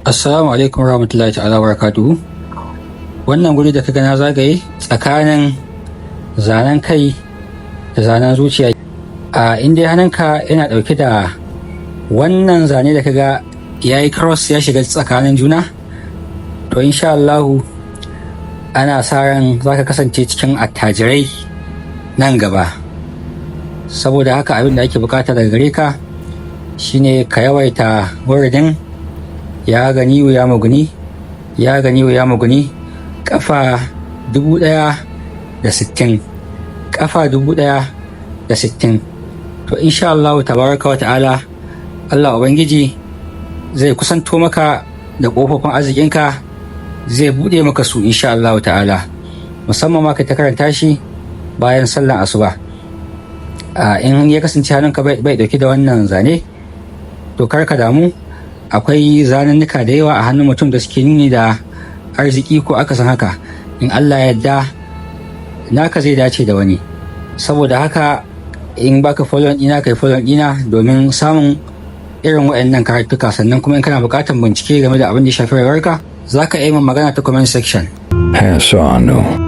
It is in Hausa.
Assalamu alaikum warahmatullahi ta'ala barakatuhu. Wannan guri da kaga na zagaye tsakanin zanen kai da zanen zuciya, a inda hannunka yana ɗauke da wannan zane da kaga ya yi cross, ya shiga tsakanin juna, to insha Allahu ana sa ran za ka kasance cikin attajirai nan gaba. Saboda haka, abin da ake bukata daga gare ka shine ka yawaita wuridin ya ganiyu ya muguni, ya ganiyu ya muguni, kafa 1060, kafa 1060. To insha Allah tabaraka wa ta'ala, Allah Ubangiji zai kusanto maka da ƙofofin arzikinka, zai buɗe maka su insha Allah ta'ala, musamman ma ka ta karanta shi bayan sallan asuba. In ya kasance hannunka bai dauke da wannan zane, to kar ka damu, akwai zanunnuka da yawa a hannun mutum da suke nuni da arziki ko akasin haka. In Allah yarda, naka zai dace da wani. Saboda haka, in baka follow ɗina, kai follow ɗina domin samun irin waɗannan karatuka. Sannan kuma in kana buƙatar bincike game da abin da ya shafi rayuwarka, za ka iya min magana ta comment section. Hassanu.